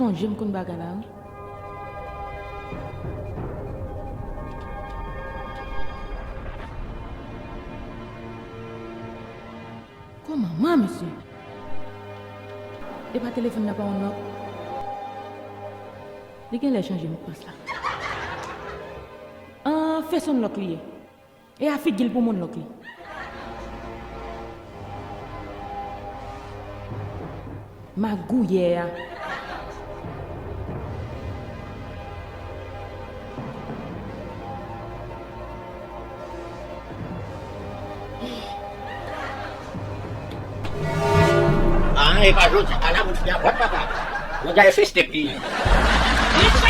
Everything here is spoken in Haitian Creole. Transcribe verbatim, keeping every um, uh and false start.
Sonje m konn bagay la, wi. Kòman, mesye? E pa telefòn nan pa yon lòk? Li genlè chanje modpas la. An, fè sonlòk li ye. E a figi l pou moun lòk li. Magouyè a. Ah, e pa jodi a la, moun fè vòt, papa. Jodi a, e se step li ye.